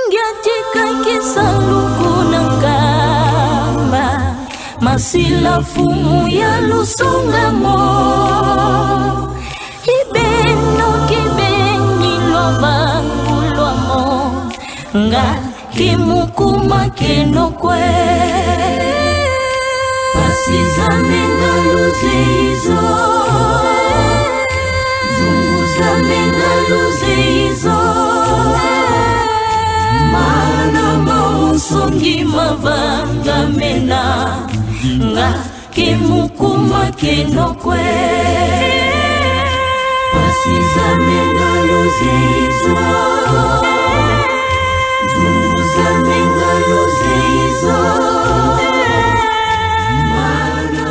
Ngi atikaki saluku na nkamba masila fumu ya lusongamo ibeno kibengi lwa bangu lwamo nga kimukuma kenokwe pasizamenga luzeizo zunguzamenga luzeizo mana mausongi mavangamena nga kimukuma kenokwe pasizamenga luzeizo zunguzamenga luzeizo mana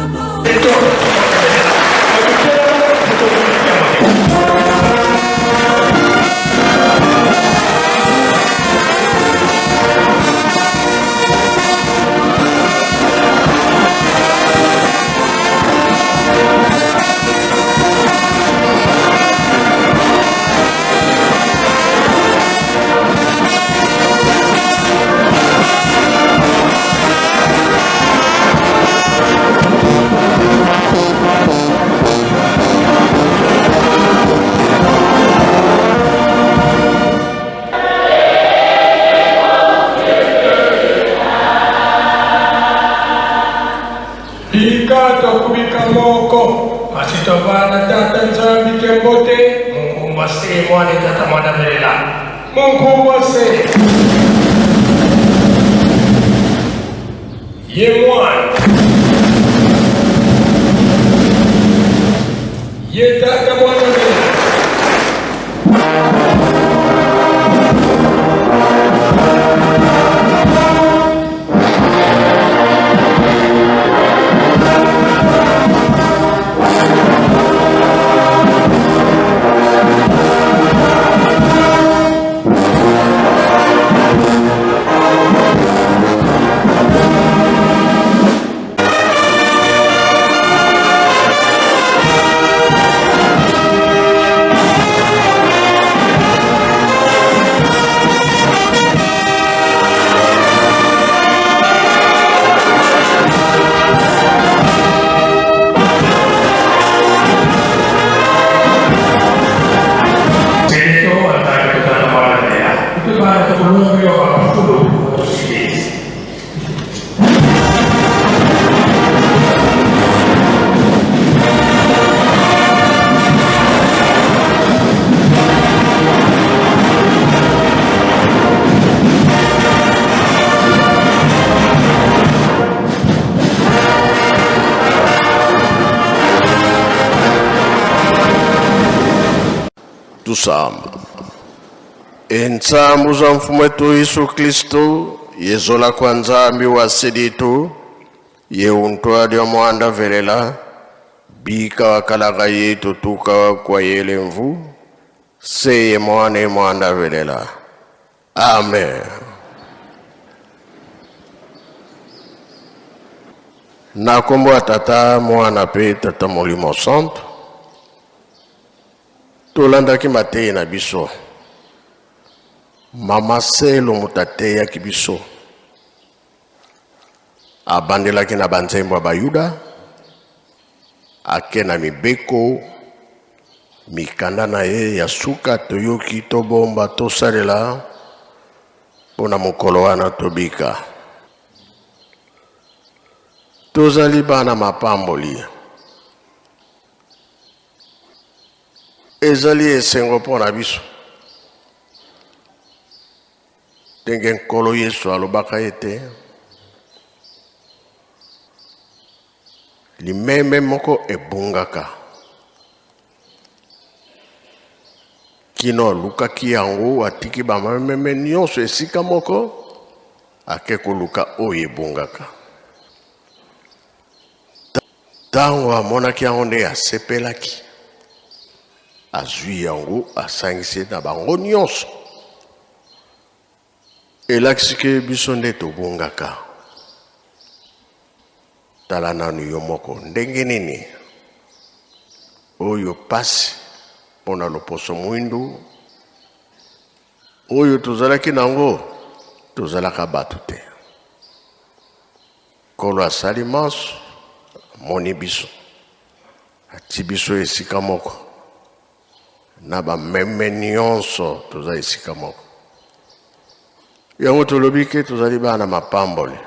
Bika tokubika moko masitovana tata Nzambi kembote munkumbwa se mwana tata mwana belela munkumbwa se ye mwana ye tata mwana belela. Tusamba. Entsambu za mfumu wetu Yesu Kristo yezola kwa Nzambi wa seditu ye untwali wa mwanda velela bika wakalaga yetu tuka kwa yele mvu seye mwane mwanda velela. Amen. Na kombo ya Tata, Mwana pe Tata Molimo Santo, tolandaki mateyi na biso. Mama Selo moto ateyaki biso. Abandelaki na banzembo ya Bayuda, ake na mibeko, mikanda na ye ya suka toyoki tobomba tosalela mpo na mokolo wana tobika. Tozali bana mapamboli. Ezali esengo mpo na biso ndenge Nkolo Yesu alobaka ete limeme moko ebungaka kino alukaki yango, atiki bameme nyonso esika moko, ake koluka oyo ebungaka. Ntango amonaki yango nde asepelaki, azwi yango asangisi na bango nyonso. Elakisi ke biso nde tobungaka. Tala nanu yo moko ndenge nini oyo pasi mpo na loposo mwindu oyo tozalaki nango. Tozalaka bato te. Nkolo asali manso, amoni biso, ati biso esika moko na bameme nyonso, toza esika moko. Yango tolobi ke tozali bana mapamboli.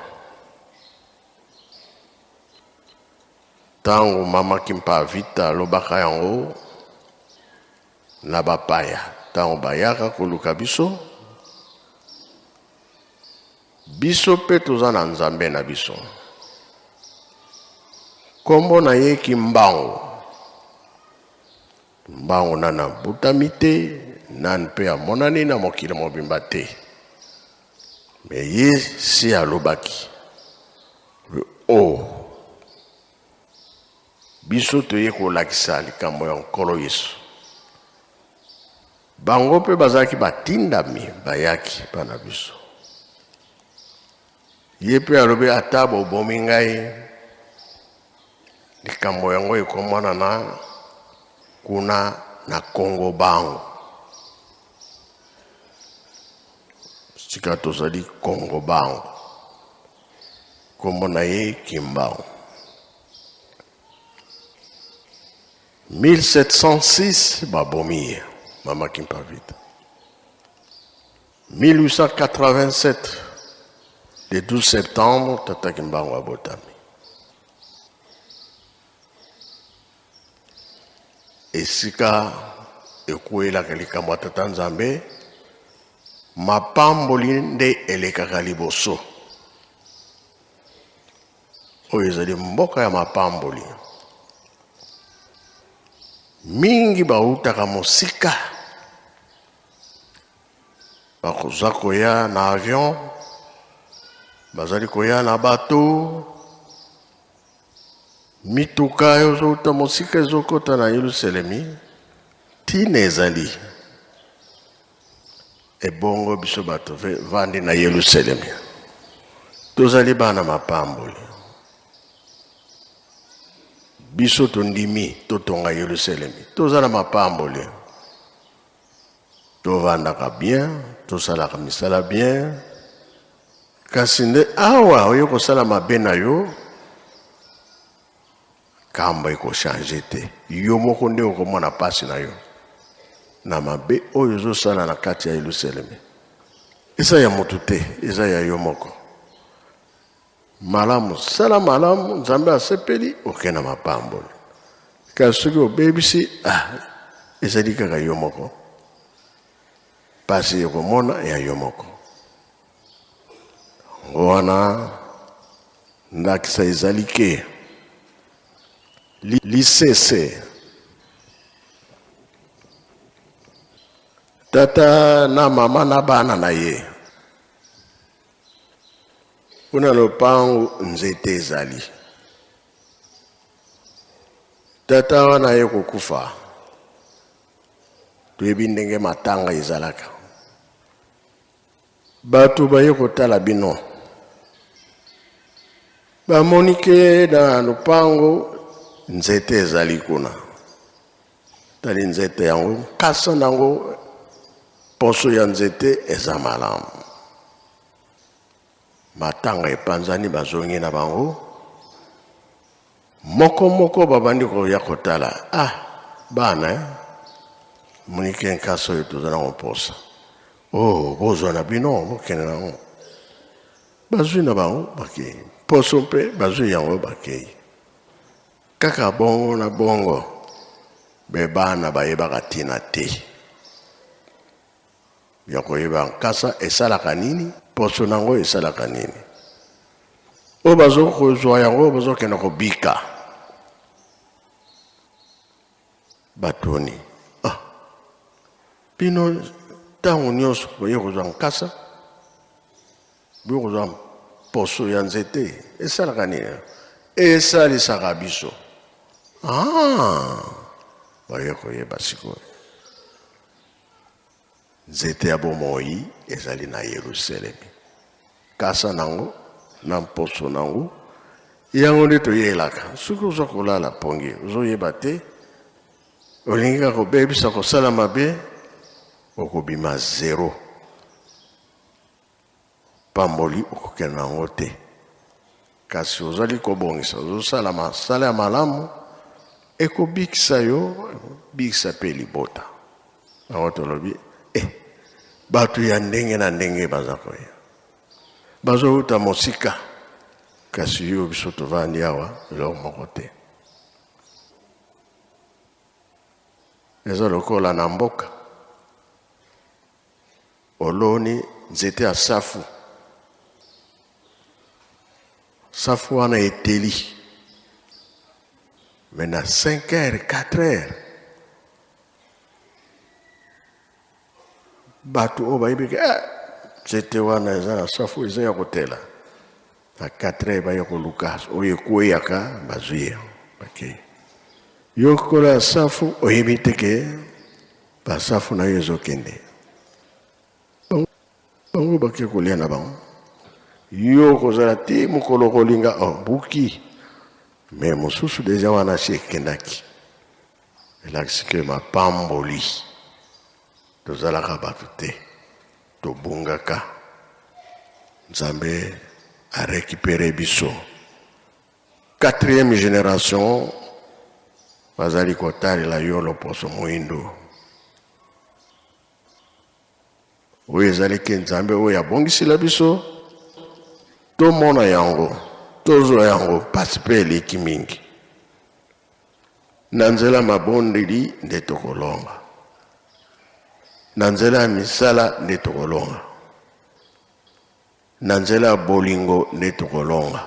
Ntango mama Kimpa Vita alobaka yango na bapaya, ntango bayaka koluka biso, biso mpe toza na Nzambe na biso, nkombo na ye Kimbangu. Kimbangu nani abutami te, nani mpe amonani na mokili mobimba te, me ye si alobaki o oh, biso toye kolakisa likambo ya Nkolo Yesu. Bango mpe bazalaki batindami, bayaki mpa na biso. Ye mpe alobi, ata bobomi ngai, likambo yango ekomonana kuna na Kongo Bango. Sika tozali Kongo Bango, nkombo na ye Kimbangu. 1706 babomi ye mama Kimpa Vita. 1887 le 12 septembre tata Kimbangu abotami. Esika ekwelaka likambo ya tata Nzambe, mapamboli nde elekaka liboso. Oyo ezali mboka ya mapamboli. Mingi bautaka mosika, bakoza koya na avion, bazali koya na bato, mituka ezouta mosika ezokota na Yelusalemi. Ntina ezali ebongo biso bato vandi na Yelusalemi, tozali bana mapamboli. Biso tondimi totonga Yelusalemi, toza na mapamboli, tovandaka bien, tosalaka misala bien. Kasi nde awa oye kosala mabe na yo, kamba ekochange te. Yo moko nde okomona mpasi na yo na mabe oyo ozosala na kati ya Yelusalemi. Eza ya motu te, eza ya yo moko. Malamu, sala malamu, Nzambe asepeli, oke na mapamboli. Kasi soki obebisi, ah, ezali kaka yo moko. Mpasi ekomona ya yo moko. Yango wana ndakisa ezali ke lisese tata na mama na bana na ye kuna lopango nzete ezali. Tata wana ye kokufa, toyebi ndenge matanga ezalaka. Bato baye kotala bino, bamoni ke na lopango nzete ezali kuna. Tali nzete yango, nkasa nango, poso ya nzete eza malamu. Matanga epanzani, bazongi na bango moko moko, babandi koya kotala. Ah, bana, eh? Monike nkasa oyo toza nango mposa. Oh, bozwa na bino, bokende nango. Bazwi na bango, bakei. Poso mpe bazwi yango, bakei. Kaka bongo na bongo, be bana bayebaka ntina te ya koyeba nkasa esalaka nini, poso nango esalaka nini. Oyo bazokozwa yango bazokende kobika. Batuni, ah, bino ntango nyonso boye kozwa nkasa, boye kozwa poso ya nzete, esalaka nini? Esalisaka biso. Ah, baye koyeba sikoyo nzete ya bomoi ezali na Yerusalemi, kasa nango na mposo nango, yango nde toyelaka. Soki oza kolala pongi, ozoyeba te, olingi kaka kobebisa, kosala mabe, okobima zero. Pamboli okokende na yango te. Kasi ozali kobongisa, ozosala masala ya malamu, ekobikisa yo, ekobikisa mpe libota. Yango tolobi, eh, bato ya ndenge na ndenge baza koya, bazouta mosika, kasi yo biso tovandi awa eloko moko te. Eza lokola na mboka oloni nzete ya safu, safu wana eteli me na 5 heures 4 heures bato oyo bayebi ke eh, nzete wana eza na safu eza ya kotela na 4 heures baye koluka oyo ekweyaka bazwi ye bakei yo kola ya safu oyebi te ke basafu na yo ezokende bango bake kolia na bango yo okozala ti mokolo okolinga oh, buki me mosusu deja wana si ekendaki elakisi ke mapamboli tozalaka bato te tobungaka nzambe arekipere biso quatrième génération bazali kotalela yo loposo moindo oyo ezali ke nzambe oyo abongisela biso tomona yango tozwa yango mpasi mpe eleki mingi na nzela mabondeli nde tokolonga na nzela ya misala nde tokolonga na nzela ya bolingo nde tokolonga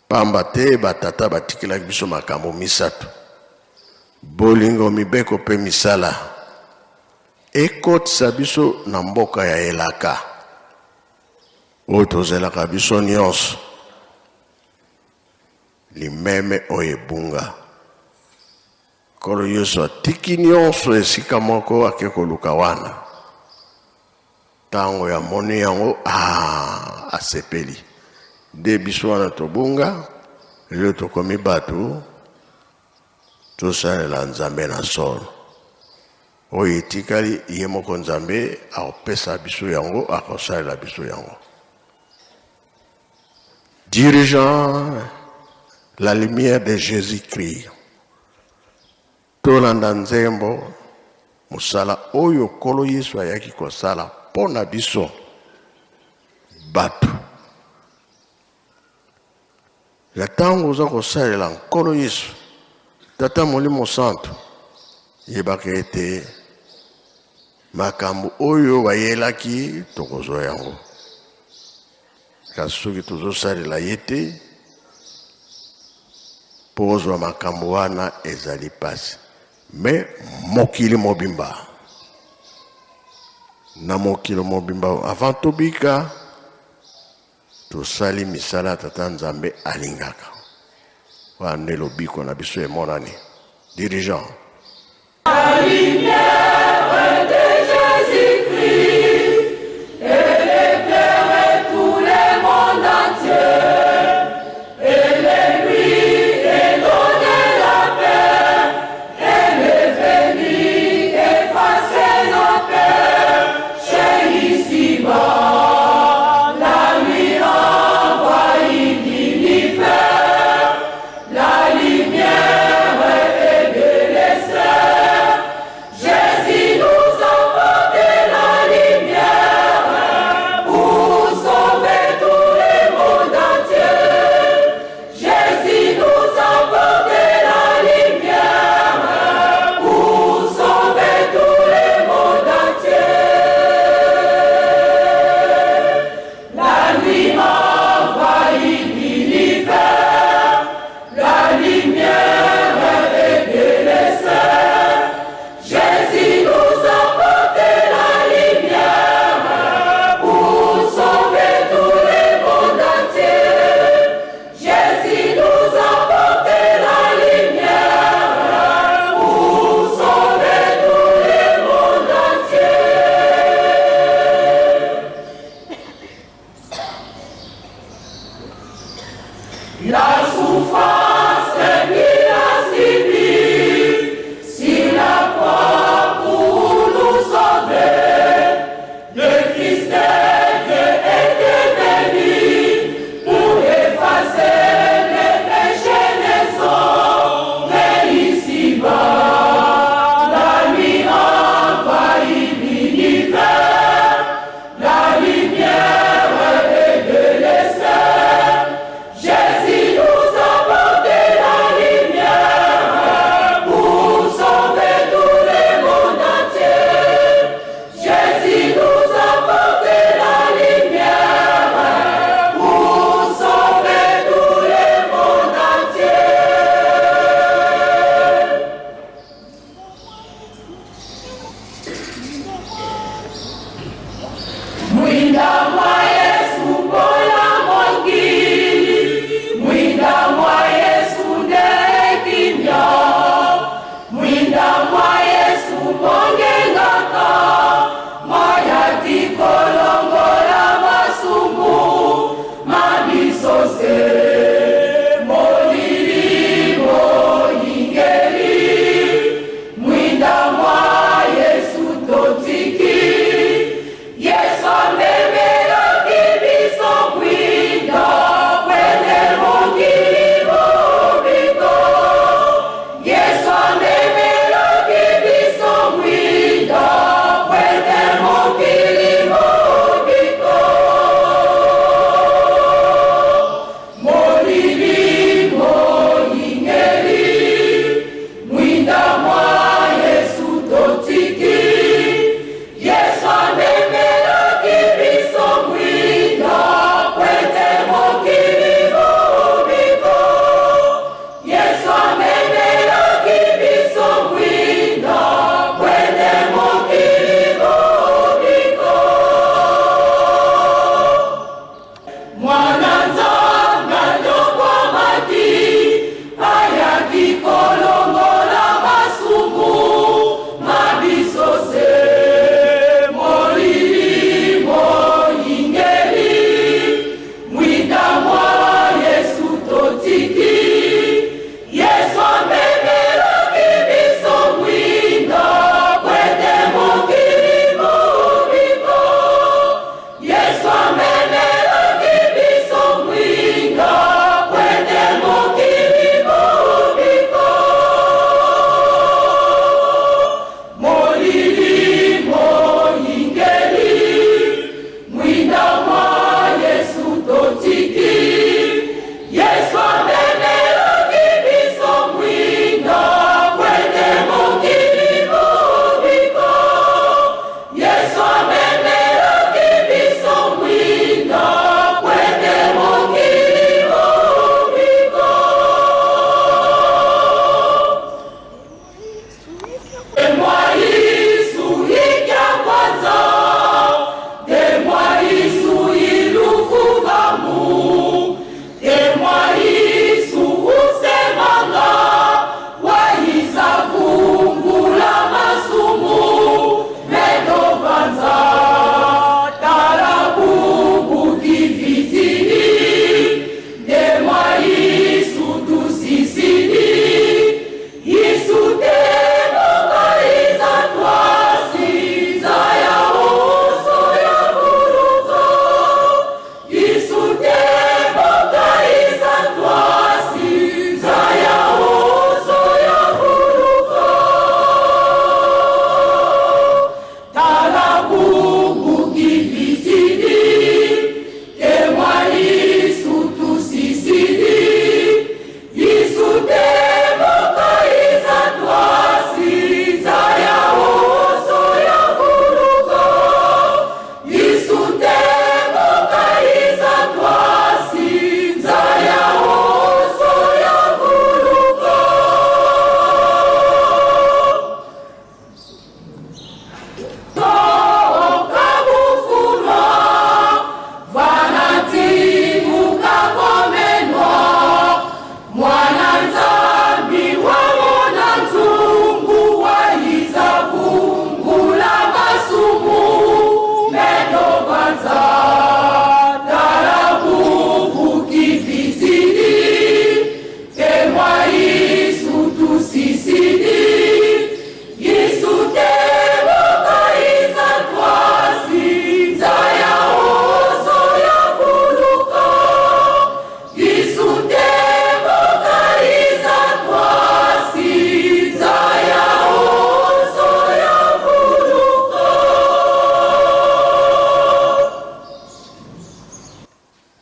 pamba te batata batikelaki biso makambo misato bolingo mibeko mpe misala ekotisa biso na mboka ya elaka oyo tozelaka biso nyonso limeme oyo ebunga Nkolo Yesu atiki nyonso esika moko ake koluka wana. Ntango yamoni yango, ah, asepeli. Nde biso wana tobunga, lelo tokomi bato tosalela Nzambe na solo. Oyo etikali ye moko Nzambe akopesa biso yango, akosalela biso yango. Dirigeant la lumière de Jésus-Christ. Tolanda nzembo mosala oyo Nkolo Yesu ayaki kosala mpo na biso bato. Na ntango oza kosalela Nkolo Yesu, Tata Molimo Santu, yebaka ete makambo oyo bayelaki tokozwa yango. Kasi soki tozosalela ye te, mpo ozwa makambo wana ezali mpasi. Me mokili mobimba, na mokili mobimba, avant tobika, tosali misala ya Tata Nzambe alingaka. Wana nde lobiko na biso emonani. Dirigeant. La lumière de Jésus-Christ, elle éclaire tout le monde entier. Elle lui est donné la paix, elle est venue effacer nos péchés ici-bas. La nuit envahit l'univers, la lumière est de l'essai.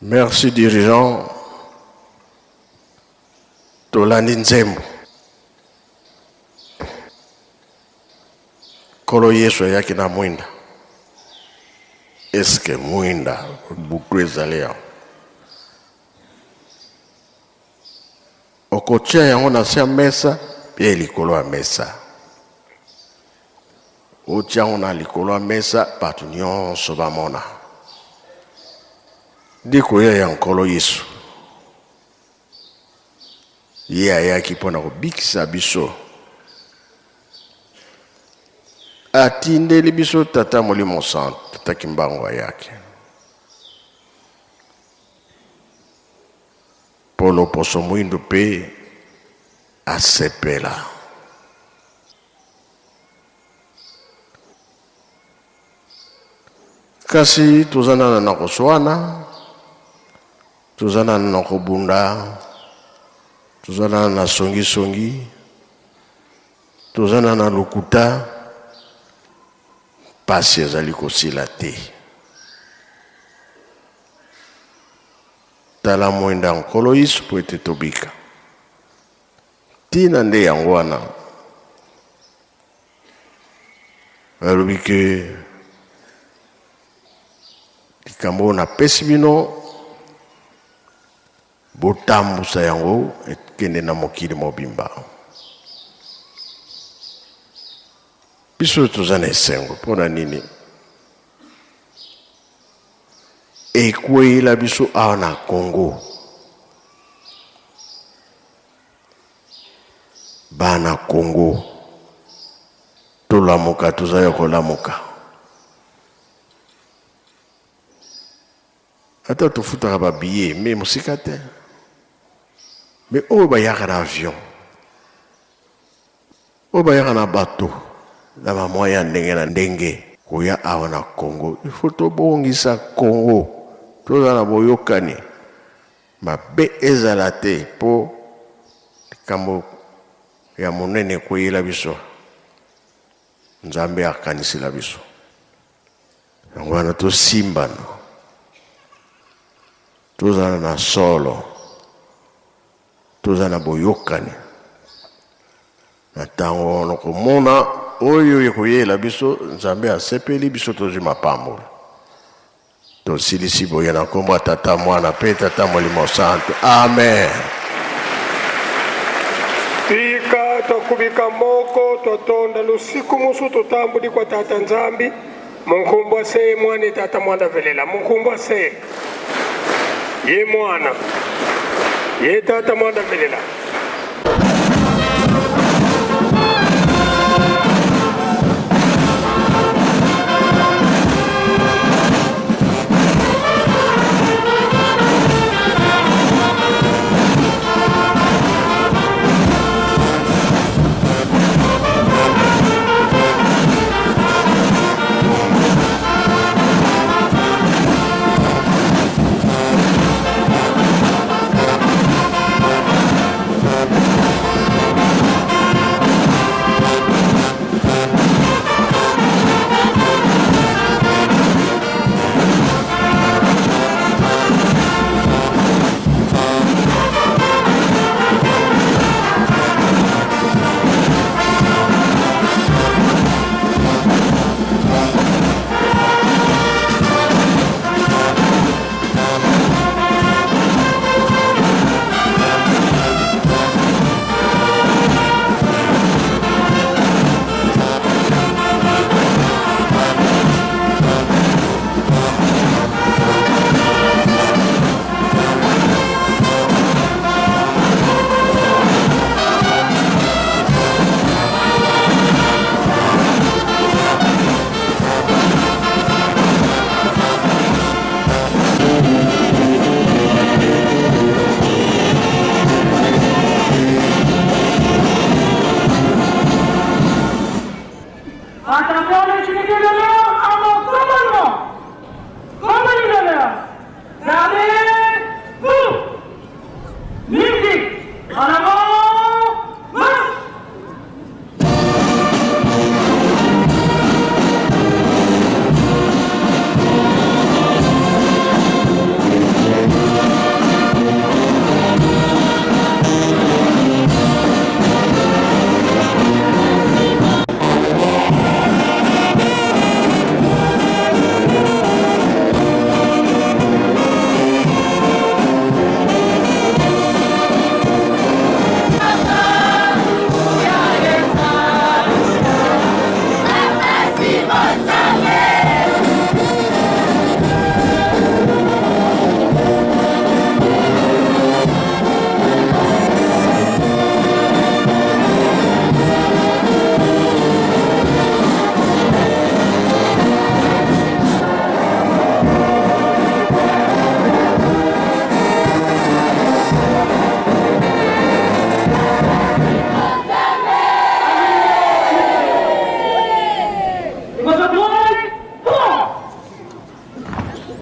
Merci dirigeant. Tolandi nzembo. Nkolo Yesu ayaki na mwinda. Eske mwinda butu ezali awa? Okotia yango na se ya mesa mpe likolo ya mesa. Otia yango na likolo ya mesa bato nyonso bamona. Nde koya ya Nkolo Yesu. Ye ayaki mpo na kobikisa biso. Atindeli biso Tata Molimo Santu, Tata Kimbangu ayaki. Mpo loposo mwindu mpe asepela. Kasi toza nano na koswana, toza nano na kobunda, toza nano na songisongi, toza nano na lokuta, mpasi ezali kosila te. Tala mwinda ya Nkolo Yesu mpo ete tobika. Ntina nde yango wana alobi ke likambo oyo napesi bino botambusa yango ekende na mokili mobimba. Biso toza na esengo mpo na nini? Ekweyela biso awa na Congo. Bana Congo tolamuka, toza ya kolamuka. Ata tofutaka ba billet mais mosika te, mais oyo bayaka na avion, oyo bayaka na bato na ba moyen ya ndenge na ndenge koya awa na Congo, il faut tobongisa Congo, tozala na boyokani, mabe ezala te po likambo ya monene ekweyela biso, Nzambe akanisela biso. Yango wana tosimbana, tozala na solo, tozala na boyokani. Na ntango wana komona oyo ekoyela biso, Nzambe asepeli biso, tozwi mapamboli. Tosilisi boye na nkombo ya Tata, Mwana mpe Tata Molimo Santu. Amen. Tika twakubika moko twatonda lusiku musu tutambudi kwa Tata Nzambi munkumbwa se mwana Tata mwana velela munkumbwa se ye mwana ye Tata mwana velela.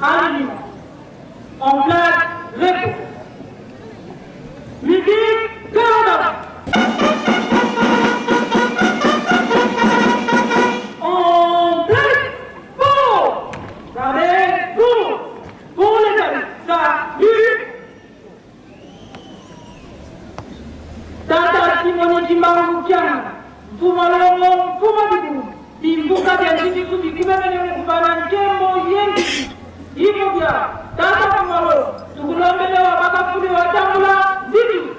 Alignement. En place, repos. Musique, cœur. En place, pour. Gardez, pour. Pour les amis. Salut. Tata Simoni Kimbangu Kiangani, Mfuma Longo, Mfuma Bibundu, Bimbuka bia nzibiku bikumemene mukubana nkembo yendi Ivo bia Tata Mfuma Longo, tukulombele wa bakafuli watambula nzibiku.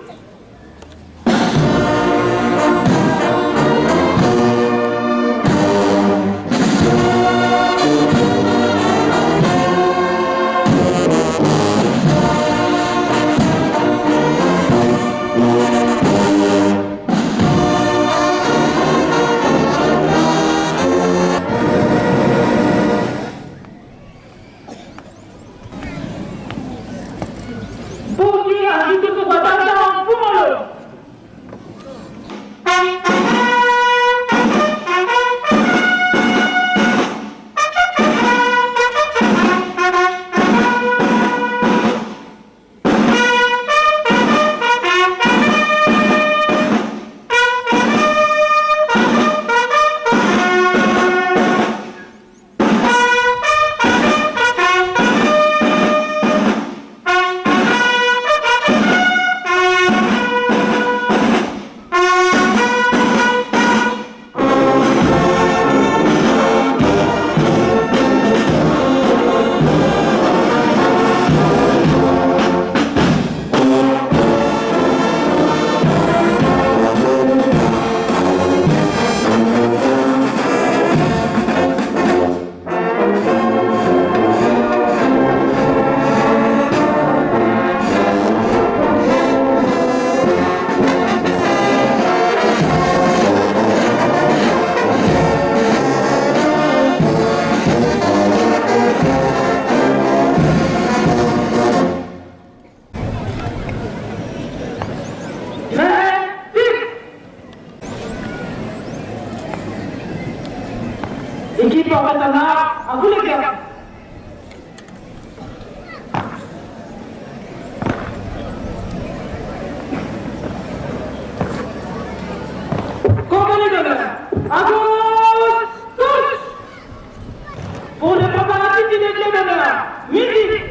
Mbuki azitusu kwa Tata Mfuma Longo. Équipe en à vous les gars. Compagnie d'honneur, à gauche, tous. Pour les préparatifs du déclin d'honneur, musique.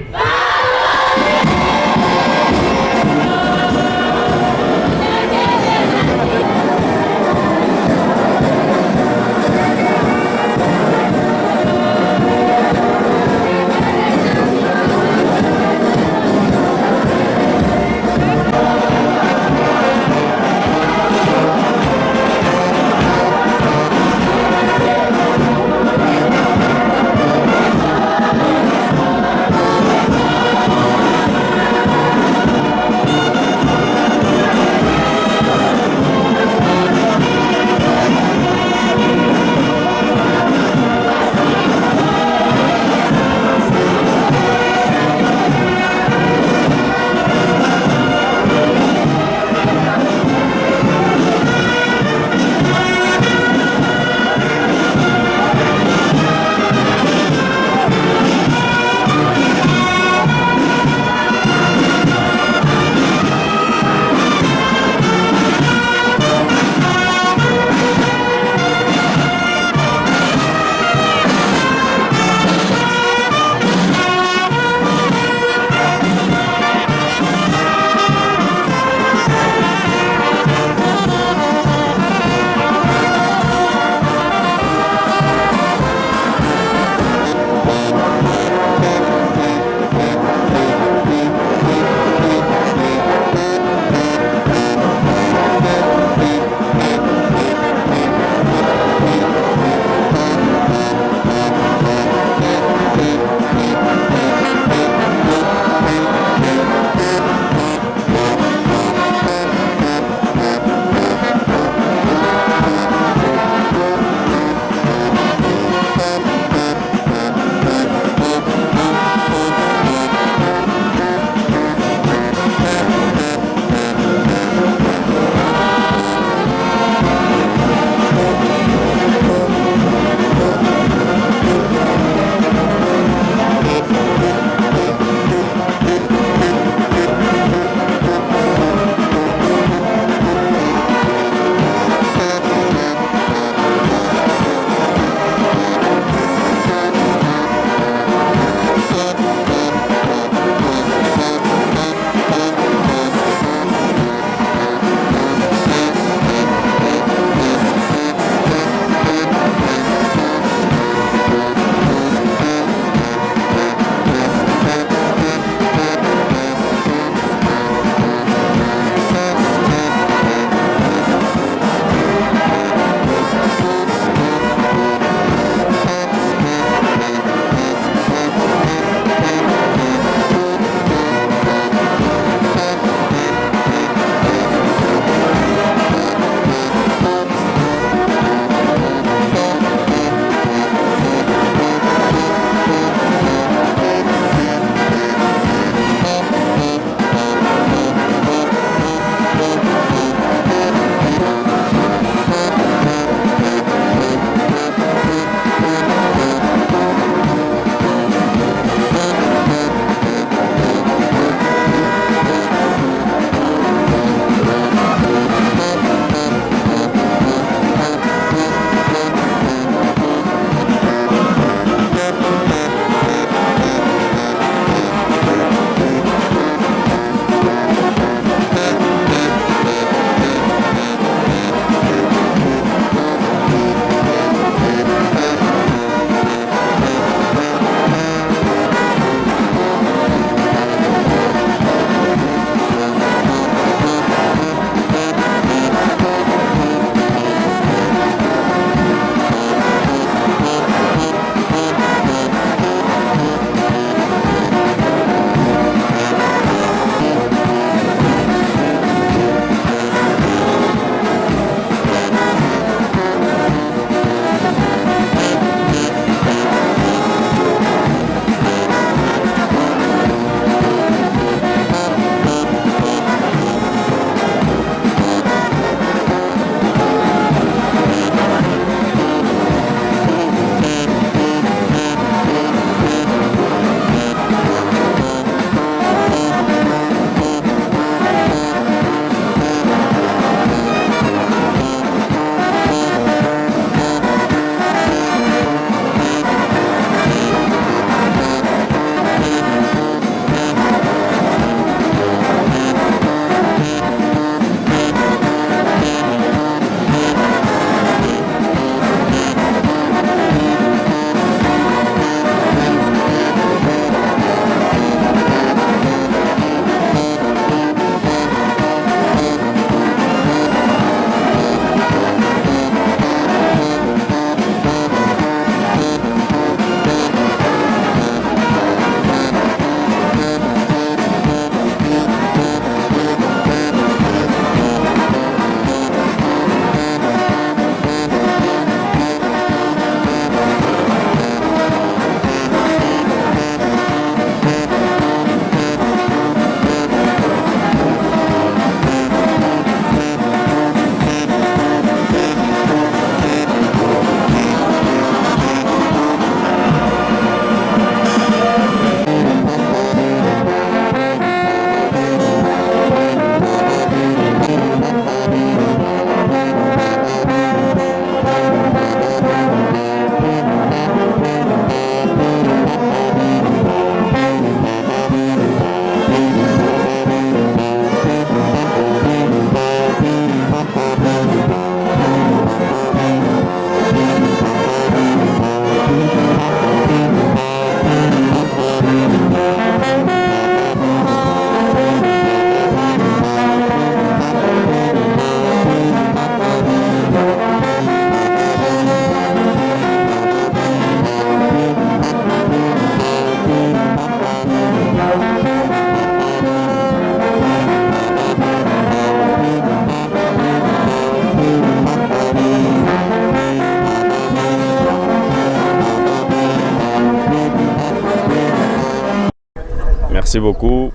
Merci beaucoup.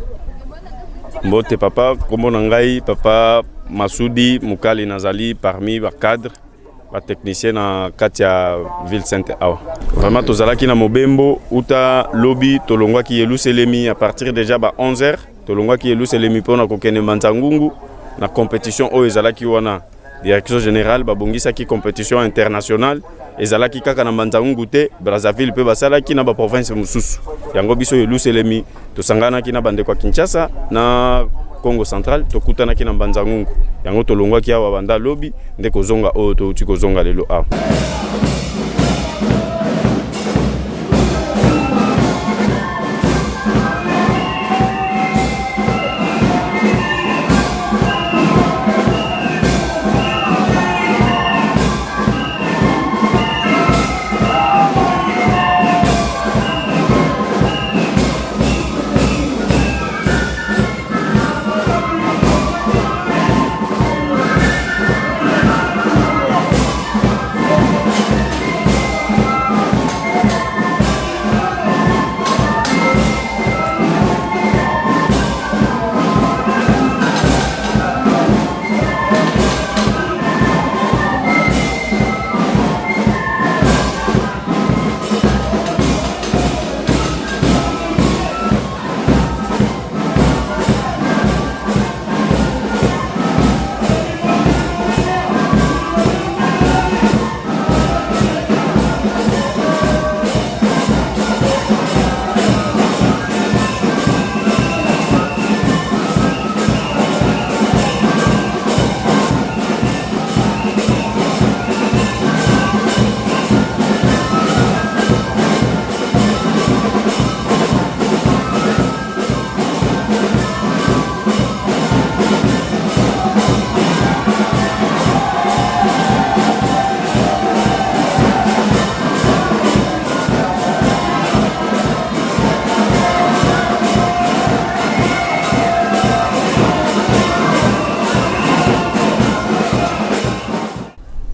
Mbote papa, kombo na ngai papa Masudi Mukali, nazali parmi ba cadre, ba technicien na kati ya ville sainte awa. Vraiment tozalaki na mobembo uta lobi, tolongwaki Yelusalemi à partir déjà ba 11h, tolongwaki Yelusalemi mpona kokende Mbanza-Ngungu na compétition oyo ezalaki wana. Direction générale babongisaki compétition internationale, ezalaki kaka na Mbanza-Ngungu te, Brazzaville mpe basalaki na baprovince mosusu. Yango biso Yelusalemi tosanganaki na bandeko ya Kinshasa na Congo Central, tokutanaki na Mbanza-Ngungu. Yango tolongwaki awa banda lobi nde kozonga oyo touti kozonga lelo awa.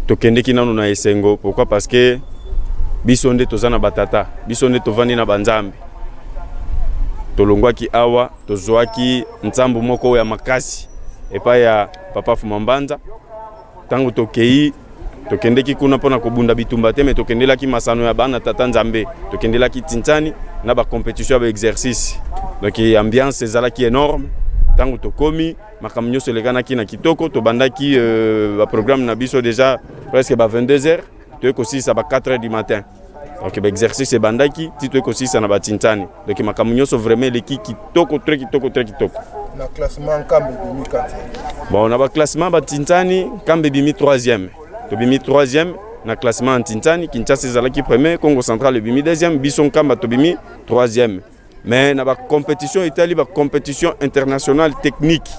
Tokendeki nanu na esengo. Pourquoi? Parce que biso nde toza na batata, biso nde tovandi na banzambe. Tolongwaki awa, tozwaki nsambo moko ya makasi epai ya papa Fuma Mbanza. Ntango tokei, tokendeki kuna mpona kobunda bitumba te, me tokendelaki masano ya bana tata Nzambe, tokendelaki tintani na bacompétition ya baexercice. Donc ambiance ezalaki énorme. Ntango tokomi, makambo nyonso elekanaki na kitoko. Tobandaki baprogramme na biso déjà presque ba 22 heures, toye kosilisa ba 4 heures du matin. Donc baexercice ebandaki ti toye kosilisa na batintani. Donc makambo nyonso vraiment eleki kitoko, très kitoko, très kitoko. Na classement, Nkambe ebimi kati? Bon, na baclassement batintani, Nkambe ebimi troisième. Tobimi troisième na classement ya ntintani. Kinshasa ezalaki premier, Congo Central ebimi deuxième, biso Nkamba tobimi troisième. Mais na bacompétition etali bacompétition internationale technique,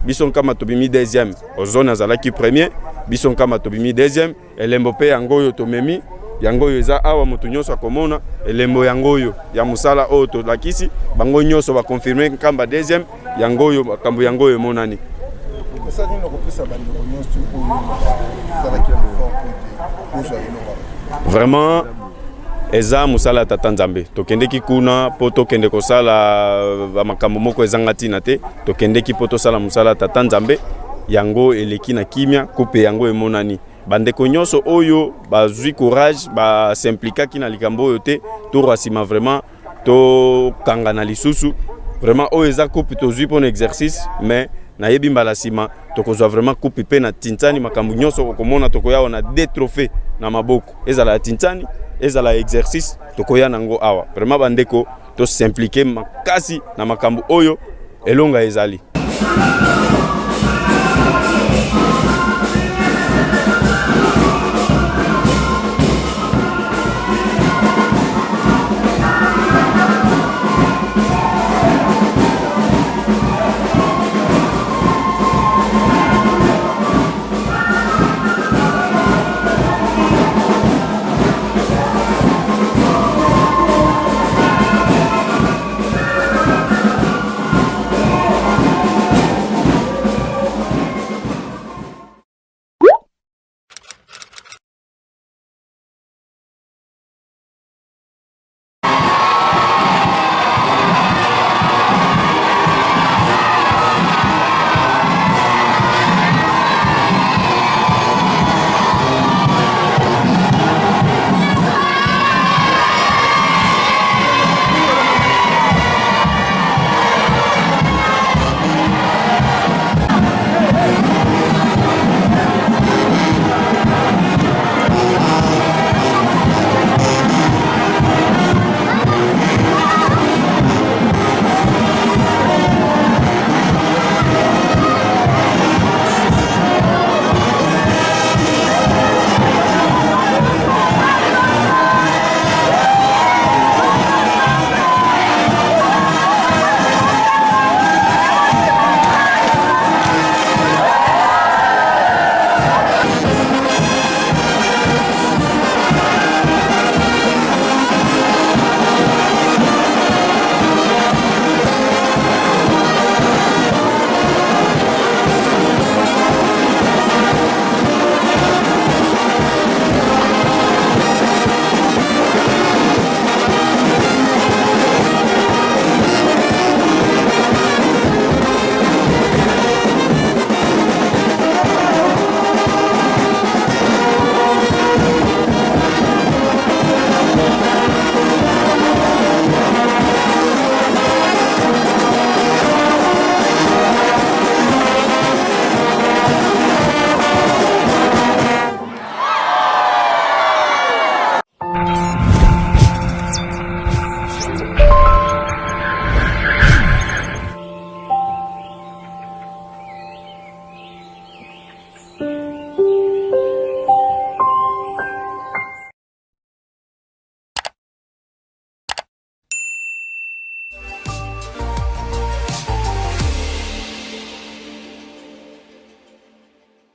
biso Nkamba tobimi deuxième. Ozone azalaki premier, biso Nkamba tobimi deuxième. Elembo mpe yango oyo tomemi, yango oyo eza awa, moto nyonso akomona elembo yango oyo ya mosala oyo tolakisi. Bango nyonso baconfirme Nkamba deuxième. Yango oyo, makambo yango oyo emonani. Message nini okopesa bandeko nyonso oyo basalaki effort po ete bozwa elonga? Vraiment, eza mosala ya tata Nzambe. Tokendeki kuna mpo tokende kosala bamakambo moko ezanga ntina te. Tokendeki mpo tosala mosala ya tata Nzambe. Yango eleki na kimia, coupe yango emonani. Bandeko nyonso oyo bazwi courage, bas'impliquaki na likambo oyo te, toro ya nsima vraiment tokanga na lisusu. Vraiment, oyo eza coupe tozwi mpona exercice, mais nayebi mbala nsima tokozwa vraiment coupe mpe na tintani. Makambo nyonso okomona, tokoya na deux trophée na maboko, ezala ya tintani, ezala ya exercice, tokoya nango awa. Vraiment bandeko, tos'implique makasi na makambo oyo, elonga ezali.